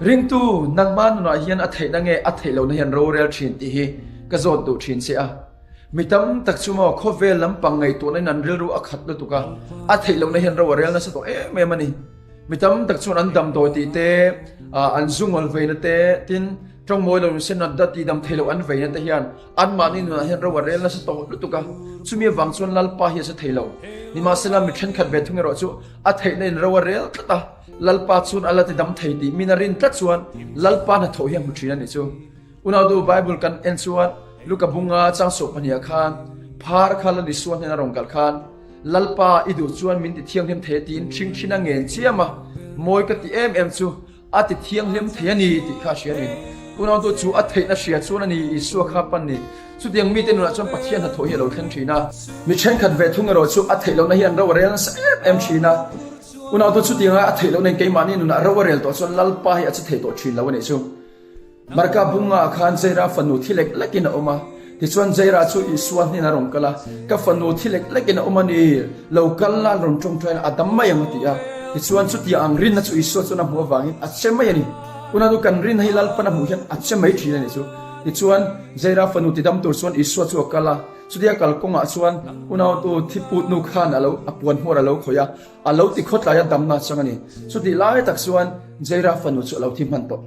Ringtu, nangmah nunah hian a theihna nge a theih lohna hian rorel thin tih hi ka zawt duh thin che a. Mi tam tak chu maw khawvel lampang ngaihtuahna in an rilru a khat lutuk a, a theih lohna hian ro a rel nasa tawh em em a ni. Mi tam tak chuan an damdawi tih te, an zungawl veina te, tin tawngmawi lo in sen an ti dam thei loh an veina te hian anmahni nunah hian ro a rel nasa tawh lutuk a. Chumi avang chuan Lalpa hi a sa thei lo. Nimahsela mi thenkhat ve thung erawh chu a theihna in ro a rel tlat a. Lalpa chuan a la ti dam thei tih min a rin tlat chuan Lalpa hnathawh hi a hmu thin a nih chu. Unautu Bible kan en chuan Luka bunga changsawh pahniha khan phar kha Lal Isua hnena rawn kal khan Lalpa i duh chuan min ti thianghlim thei a tiin ṭhing ṭhin a ngen chiam a, mawi ka ti em em chu a ti thianghlim thei a ni tih kha a hria a ni. Unautu chu a theihna hria chuan a ni Isua kha pan ni. Chutiang mite nunah chuan Pathian hnathawh hi a lo thleng thin a. Mi thenkhat ve thung erawh chu a theih lohna hi an ro a rel nasa em em thin a. Unautu chutianga a theih lohna in keimahni nunah ro a rel tawh chuan Lalpa hi a che thei tawh thin lo a nih chu. Marka bunga khan Jaira fanu thi lek lekin a awm a. Tichuan Jaira chu Isua hnenah a rawn kal a, Ka fanu thi lek lekin a awm a ni, lo kal la rawn tawngtaina a dam mai ang a ti a. Tichuan chutiang ang rinna chu Isua chuan a hmuh avangin a che mai a ni. Unautu kan rinna hi Lalpan a hmuh hian a che mai thin a nih chu. Tichuan, Jaira fanu tidam tur chuan Isua chu a kal a. Chutia kal kawngah chuan unautu thi put nu khan a lo a puan hmuar a lo khawih a, a lo ti khawtlai a damna chang a ni. Chutih lai tak chuan Jaira fanu chu a lo thi hman tawh.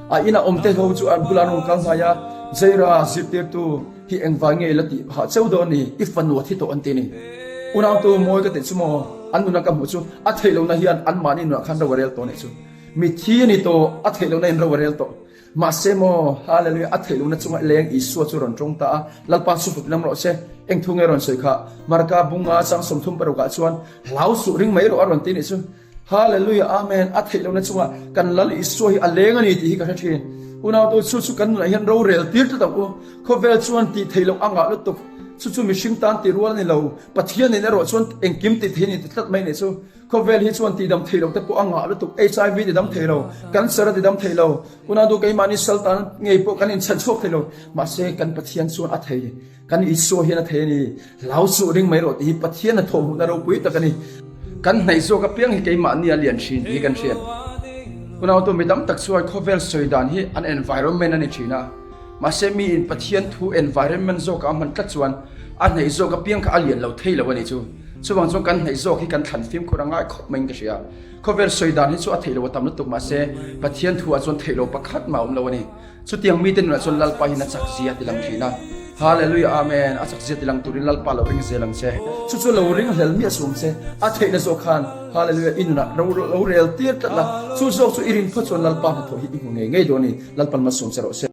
A ina awm te ho chu an bulah an rawn kal hnai a, Jaira zirtirtu hi engvai nge la tih phah cheu dawn ni, i fanu a thi tawh an ti a ni. Unautu mawi ka tih chu maw, an nuna ka hmuh chu a theih lohna hian anmahni nunah khan ro a rel tawh a nih chu. Mithi a ni tawh, a theih lohna in ro a rel tawh. Mahse maw, Hallelujah, a theih lohna chunga leng Isua chu rawn tawng ta a, Lalpa chu fak lam rawh se. Eng thu nge rawn sawi kha? Marka bunga chang 36 ah chuan, Hlau suh ring mai rawh a rawn ti nih chu. Hallelujah, Amen, a theih lohna chunga kan Lal Isua hi a leng a ni tih hi ka hre thin. Unautu, chu chu kan nunah hian rorel tir tlat ang u. Khawvel chuan tih theih loh a ngah lutuk. Chu chu mihring tan tih rual a ni lo. Pathian in erawh chuan engkim tih theih a ni ti tlat mai nih chu. Khawvel hi chuan tihdam thei lo te pawh a ngah lutuk, HIV tidam thei lo, cancer a tidam thei lo, Unautu keimahni saltan ngei pawh kan inchhan chhuak thei lo, mahse kan Pathian chuan a thei, kan Isua hian a thei a ni, hlau suh ring mai rawh tih hi Pathian a thawhhmuhna ropui tak a ni. Kan hnaih zawk apiang hi keimahni a lian thin tih hi kan hriat. Unautu mi tam tak chuan khawvel sawi dan hi an environment a ni thin a, mahse mi in Pathian thu environment zawkah a hman tlat chuan a hnaih zawk apiang kha a lian lo thei lo a ni chu. Chuvang chuan kan hnaih zawk hi kan thlan fimkhur a ngai khawp maiin ka hria. Khawvel sawi dan hi chu a theih lo a tam lutuk mahse Pathian thu ah chuan theih lo pakhat mah a awm lo a ni. Chutiang mite nunah chuan Lalpa hian a chak zia ti lang thin a. Hallelujah Amen. A chak zia ti lang turin Lalpa lo ring zel ang che. Chu chu lo ring hlel miah suh ang che. A theihna zawk khan Hallelujah i nunah ro lo rel tir tlat la. Chu zawk chu i rin phawt chuan Lalpa hnathawh hi i hmu ngei ngei dawn a ni. Lalpan malsawm che rawh se.